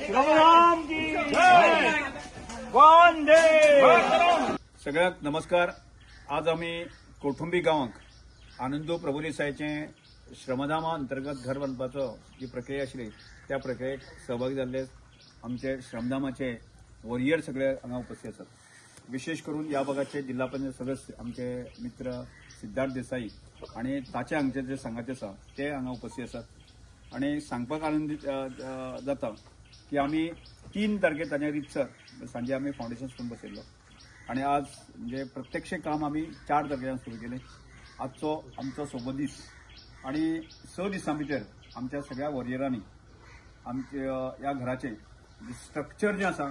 श्रमधाम की जय, वंदे मातरम। सगळ्यांक नमस्कार। आज आमी कोठुंबी गांवांक आनंदू प्रभुदेसायाचें श्रमधामा अंतर्गत घर बांदपाचो जी प्रक्रिया आशिल्ली त्या प्रक्रियेक सहभागी जाल्ले आमचे श्रमधामाचे वॉरियर सगळे हांगा उपस्थित आसात। विशेष करून ह्या भागाचे जिल्हा पंचायत सदस्य आमचे मित्र सिद्धार्थ देसाई आनी ताचे हांगचे जे सांगाते आसा ते हांगा उपस्थित आसात। आनी सांगपाक आनंद जाता की आमी 3 तारखेर ताचे रितसर सांजे आमी फावंडेशन स्टोन बसयल्लो आनी आज म्हणजे प्रत्यक्ष काम आमी 4 तारखेच्यान सुरू केलें। आजचो आमचो सोबो दीस आनी 6 दिसां भितर आमच्या सगळ्या वॉरियरांनी आमच्या ह्या घराचें स्ट्रक्चर जें आसा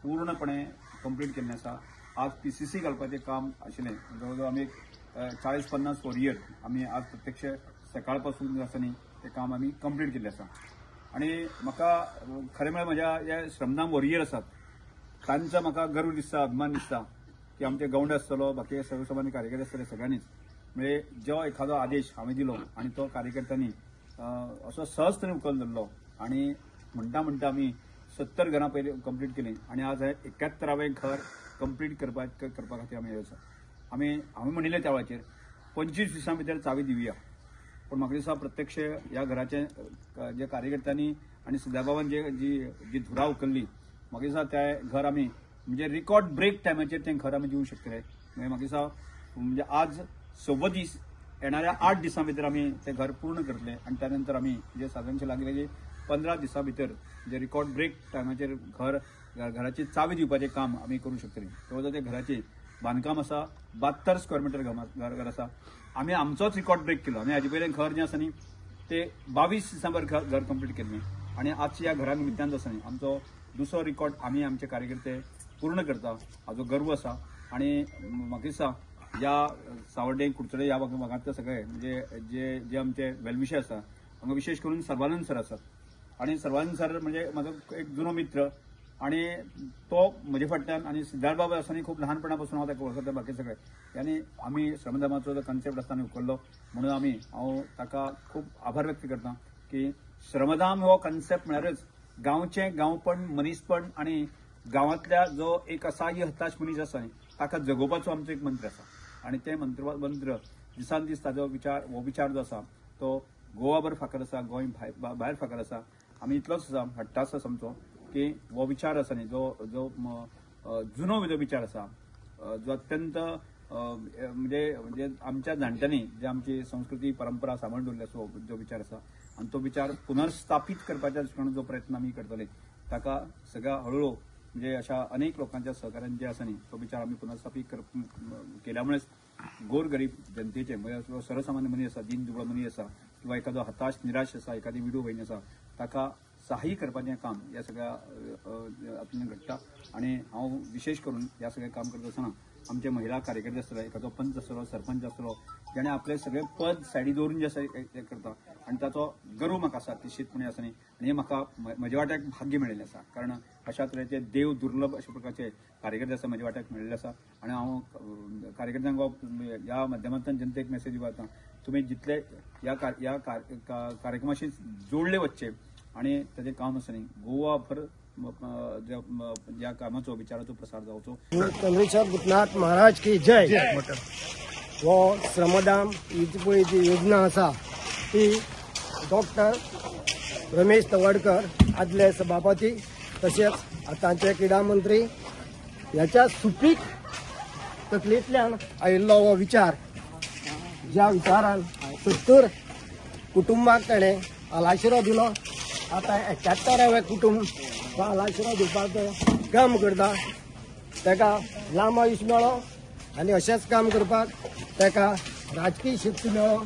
पूर्णपणे कंप्लीट केल्लें आसा। आज PCC घालपाचें काम आशिल्लें, जवळ जवळ आमी 40-50 वॉरियर आमी आज प्रत्यक्ष सकाळ पासून आसा न्ही तें काम आमी कंप्लीट केल्लें आसा। आनी म्हाका खरें म्हळ्यार म्हज्या हे श्रमधाम वॉरियर आसात तांचो म्हाका गर्व दिसता, अभिमान दिसता की आमचे गवंडे आसतलो, बाकी सर्वसामान्य कार्यकर्ते आसतले, सगळ्यांनीच म्हणजे जो एखादो आदेश हांवें दिलो आनी तो कार्यकर्त्यांनी असो सहजतेन उखल धरलो आनी म्हणटा म्हणटा आमी 70 घरां पयलीं कंप्लीट केलीं आनी आज हें 71वें घर कंप्लीट करपा खातीर आमी आसा। हांवें म्हणिल्लें त्या वेळाचेर 25 दिसां भितर चावी दिवया, पूण म्हाका दिसता प्रत्यक्ष ह्या घराचे जे कार्यकर्त्यांनी आनी सिद्धाबाबान जे जी जी धुरा उखल्ली म्हाका दिसता तें घर आमी म्हणजे रिकॉर्ड ब्रेक टायमाचेर तें घर आमी दिवंक शकतले। म्हणजे म्हाका दिसता म्हणजे आज 6 दीस येणाऱ्या 8 दिसां भितर आमी तें घर पूर्ण करतले आनी त्या नंतर आमी जे साधारणशे लागले की 15 दिसां भितर म्हणजे रिकॉर्ड ब्रेक टायमाचेर घराची चावी दिवपाचें काम आमी करूंक शकतले। जवळ जवळ घराचें बांदकाम आसा 72 स्क्वेअर मिटर घर आसा। आमी आमचोच रिकॉर्ड ब्रेक केलो। आमी हाजे पयलें घर जें आसा न्ही ते 22 दिसां घर कंप्लीट केल्लें आनी आजच्या ह्या घरा निमित्तान जो आसा न्ही आमचो दुसरो रिकॉर्ड आमी आमचे कार्यकर्ते पूर्ण करता हाजो गर्व आसा। आनी म्हाका दिसता ह्या सावर्डे कुडचडे ह्या भागांतले सगळे म्हणजे जे जे आमचे वेलविशर आसा हांगा विशेष करून सर्वानंद सर आसात आनी सर्वानंद सर म्हणजे म्हाजो एक जुनो मित्र आनी तो म्हजे फाटल्यान आनी सिद्धार्थ बाबा आसा न्ही खूब ल्हानपणा पासून हांव ताका वळखता, बाकी सगळे आनी आमी श्रमधामाचो जो कन्सेप्ट आसतना उखल्लो म्हणून आमी हांव ताका खूब आभार व्यक्त करता की श्रमधाम हो कन्सेप्ट म्हळ्यारच गांवचें गांवपण, मनीसपण आनी गांवांतल्या जो एक असाह्य हताश मनीस आसा न्ही ताका जगोवपाचो आमचो एक मंत्र आसा आनी ते मंत्र दिसान दीस ताजो विचार हो विचार जो आसा तो गोवाभर फाकर आसा, गोंय भायर फाकर आसा। आमी इतलोच आसा हट्ट आसा आमचो की हो विचार आसा न्ही जो जो जुनो जो विचार आसा जो अत्यंत म्हणजे म्हणजे आमच्या जाणट्यांनी जे आमची संस्कृती परंपरा सांबाळून दवरली आसा जो विचार आसा आनी तो विचार पुनर्स्थापीत करपाच्या दृश्टीकोनान जो प्रयत्न आमी करतले ताका सगळ्या हळूहळू म्हणजे अशा अनेक लोकांच्या सहकार्यान जे आसा न्ही तो विचार आमी पुनर्स्थापीत केल्यामुळेच गोरगरीब जनतेचे म्हणजे सर्वसामान्य मनीस आसा, दीन दुबळो मनीस आसा किंवा एखादो हताश निराश आसा, एखादी विडो भयण आसा ताका सहाय्य करपाचें काम ह्या सगळ्या आपल्यान घडटा। आनी हांव विशेष करून ह्या सगळें काम करता आसतना आमचे महिला कार्यकर्ते आसतले, एखादो पंच आसतलो, सरपंच आसतलो जेणे आपले सगळे पद सायडी दवरून जे आसा हें करता आनी ताचो गर्व म्हाका आसा निश्चितपणे आसा न्ही आनी हें म्हाका म्हज्या वाट्याक भाग्य मेळिल्लें आसा, कारण अशा तरेचे देव दुर्लभ अशा प्रकारचे कार्यकर्ते आसा म्हज्या वाट्याक मेळिल्ले आसा। आनी हांव कार्यकर्त्यांक ह्या माध्यमांतल्यान जनतेक मेसेज दिवपा तुमी जितले ह्या कार्यक्रमाशी जोडले वचचे आनी ताचें काम आसा न्ही गोवाभर ह्या कामाचो विचाराचो प्रसार जावचो। चंद्रेश्वर भूतनाथ महाराज की जय। हो श्रमधाम ही पळय जी योजना आसा ती डॉक्टर रमेश तवडकर आदले सभापती तशेंच आतांचे क्रीडा मंत्री ह्याच्या सुपीक तकलेंतल्यान आयिल्लो हो विचार, ज्या विचारान 70 कुटुंबाक ताणें आलाशिरो दिलो, आतां 71वें कुटुंब आलाशिरो दिवपाचो काम करता। ताका लांब आयुश्य मेळो आनी अशेंच काम करपाक ताका राजकीय शक्ती मेळो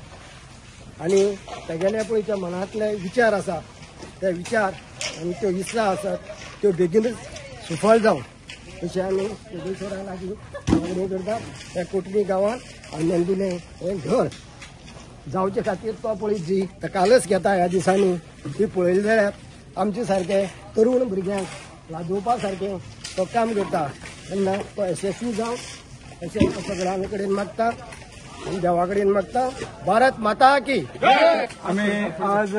आनी तेगेले पळय जे मनांतले विचार आसा ते विचार आनी त्यो इत्सा आसात त्यो बेगीनच सुफळ जावं अशें आमी चंद्रेश्वरा लागीं मागणी करता। त्या कोटमी गांवांत आनंदीलें हें घर जावचे खातीर तो पळय जी तकालस घेता ह्या दिसांनी ती पळयली जाल्यार आमचे सारके तरुण भुरग्यांक लाजोवपा सारकें तो काम करता तेन्ना तो यशस्वी जावं अशें सगळ्यां कडेन मागता आनी देवा कडेन मागता। भारत माता की। आमी आज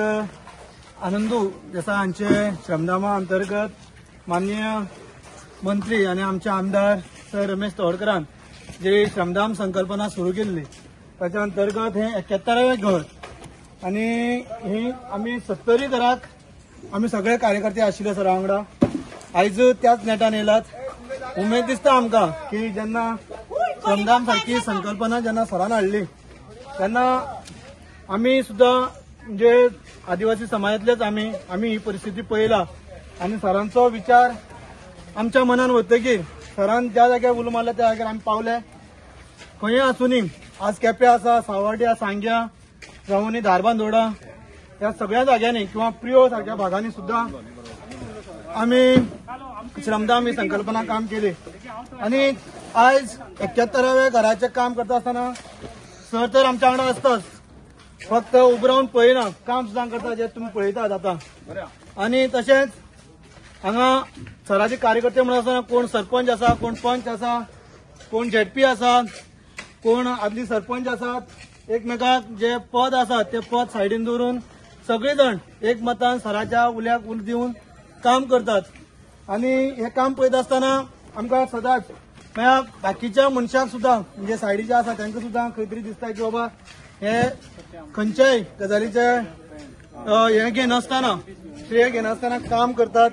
आनंदू देसाय हांचे श्रमधामा अंतर्गत माननीय मंत्री आनी आमचे आमदार सर रमेश तवडकरान जी श्रमधाम संकल्पना सुरू केल्ली ताच्या अंतर्गत हे 71वें घर आनी ही आमी 70 घराक आमी सगळे कार्यकर्ते आशिल्ले सरा वांगडा आयज त्याच नेटान येयलात. उमेद दिसता आमकां की जेन्ना श्रमधाम सारकी संकल्पना जेन्ना सरान हाडली तेन्ना आमी सुद्दां म्हणजे आदिवासी समाजांतलेच आमी ही परिस्थिती पळयला आनी सरांचो विचार आमच्या मनान वतकीर सरान ज्या जाग्यार उलो मारला त्या जाग्यार आमी पावले. खंय आसूनी आज केपें आसा, सावड्या, सांग्या जावं धारबांदोडा ह्या सगळ्या जाग्यांनी किंवा प्रियोळ सारक्या भागांनी सुद्दां आमी श्रमधाम ही संकल्पना काम केली आनी आयज 71व्या घराचें काम करता आसतना सर तर आमच्या वांगडा आसताच, फक्त उबो रावन पळयना, काम सुद्दां करता जे तुमी पळयतात आतां. आनी तशेंच हांगा सराचे कार्यकर्ते म्हणून आसतना कोण सरपंच आसा, कोण पंच आसा, कोण झेडपी आसा, कोण आदली सरपंच आसात, एकमेकाक जे पद आसा ते पद सायडीन दवरून सगळे जाण एकमतान सराच्या उल्याक उल दिवन काम करतात. आनी हें काम पळयता आसतना आमकां सदांच म्हळ्यार बाकीच्या मनशांक सुद्दां म्हणजे सायडीचे आसा तांकां सुद्दां खंय तरी दिसता की बाबा हे खंयच्याय गजालीचे हें घेनासतना श्रेय घेनासतना काम करतात.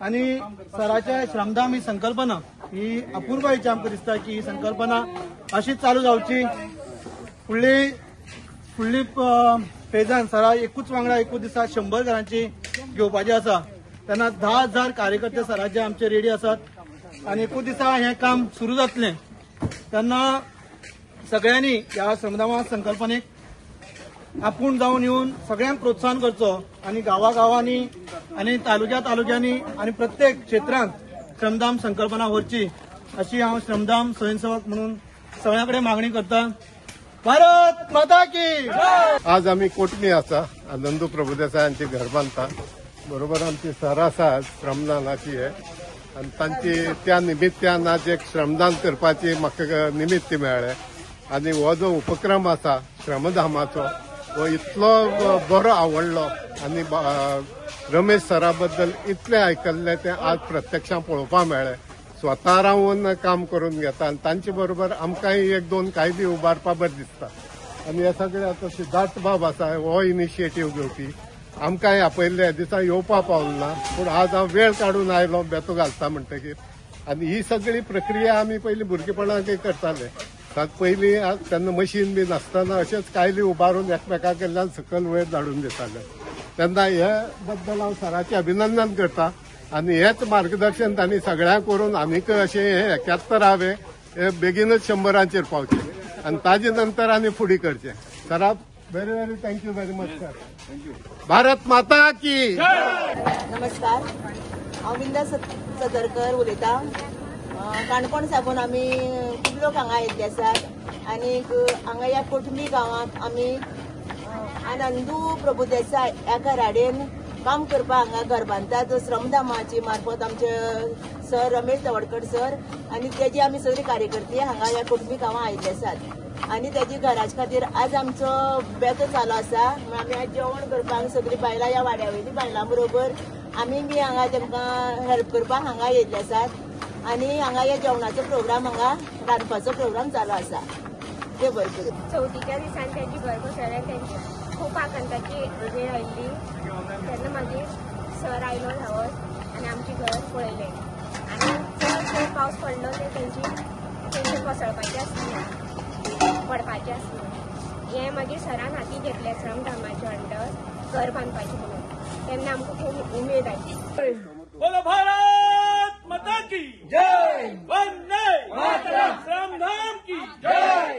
आनी सराच्या श्रमधाम ही संकल्पना ही अपुरबायेची आमकां दिसता की ही संकल्पना अशीच चालू जावची. फुडली फुडली फेजान सरा एकूच वांगडा एकूच दिसा 100 घरांची घेवपाची आसा तेन्ना 10,000 कार्यकर्ते सराचे आमचे रेडी आसात आनी एकूच दिसा हें काम सुरू जातलें. तेन्ना सगळ्यांनी ह्या श्रमधामा संकल्पनेक आपूण जावन येवन सगळ्यांक प्रोत्साहन करचो आनी गांवागांवांनी आनी तालुक्या तालुक्यांनी आनी प्रत्येक क्षेत्रांत श्रमधाम संकल्पना व्हरची अशी हांव श्रमधाम स्वयंसेवक म्हणून सगळ्यां कडेन मागणी करता. भारत माता की. आज आमी कोटमी आसा, आनंदू प्रभुदेसाय हांचे घर बांदता, बरोबर आमची सर आसा श्रमदानाची हे आनी तांची त्या निमित्यान आज एक श्रमदान करपाची म्हाका निमित्त मेळ्ळें. आनी हो जो उपक्रम आसा श्रमधामाचो हो इतलो बरो आवडलो आनी रमेश सरा बद्दल इतलें आयकल्लें तें आज प्रत्यक्षान पळोवपाक मेळ्ळें. स्वता रावन काम करून घेता आनी तांचे बरोबर आमकांय एक दोन कायदे उबारपा बरें दिसता. आनी हे सगळे आतां सिद्धार्थ बाब आसा हो इनिशिएटीव घेवपी, आमकांय आपयल्ले दिसा येवपा पावलो ना पूण आज हांव वेळ काडून आयलो बेतो घालता म्हणटकीर. आनी ही सगळी प्रक्रिया आमी पयलीं भुरगेपणाक करताले, पयलीं तेन्ना मशीन बी नासतना अशेंच कायली उबारून एकमेका कडल्यान सकयल वयर धाडून दिताले. तेन्ना हे बद्दल हांव सराचें अभिनंदन करता आनी हेच मार्गदर्शन तांणी सगळ्यांक करून आनीक अशें हे 71वे हे बेगीनच 100 पावचे आनी ताजे नंतर आनी फुडें करचें. सरा very very thank you very much sir. Bharat माता की. नमस्कार, हांव विंदा सदरकर उलयतां. काणकोण साकून आमी खूब लोक हांगा आयिल्ले आसात आनी हांगा ह्या कोटमी गांवांत आमी आनंदू प्रभुदेसाय ह्या घराडेन काम करपाक हांगा घर बांदतात श्रमधामाची मार्फत आमचे सर रमेश तवडकर सर आनी तेजी आमी सगळी कार्यकर्ते हांगा ह्या कोटमी गांवांत आयिल्ले आसात आनी तेजी घराचे खातीर आज आमचो बेतो चालू आसा. आमी आज जेवण करपाक सगळीं बायलां ह्या वाड्या वयलीं बायलां बरोबर आमी बी हांगा तेमकां हेल्प करपाक हांगा येयल्ले आसात आनी हांगा ह्या जेवणाचो प्रोग्राम हांगा रांदपाचो प्रोग्राम चालू आसा. ते बरें करूं. चवथीच्या दिसान तेंची घर कोसळ्ळें, तेंची खूब आकांताची वेळ आयिल्ली तेन्ना मागीर सर आयलो धांवत आनी आमचें घर पळयलें आनी चड चड पावस पडलो ते तेंचे कोसळपाचें आसलें, पडपाचें आसलें. हें मागीर सरान हाती घेतलें श्रमधामाचे अंडर घर बांदपाचें म्हणून, तेन्ना आमकां खूब उमेद आयली. बोलो भारत माता की जय, वंदे मातरम, श्रमधाम की जय.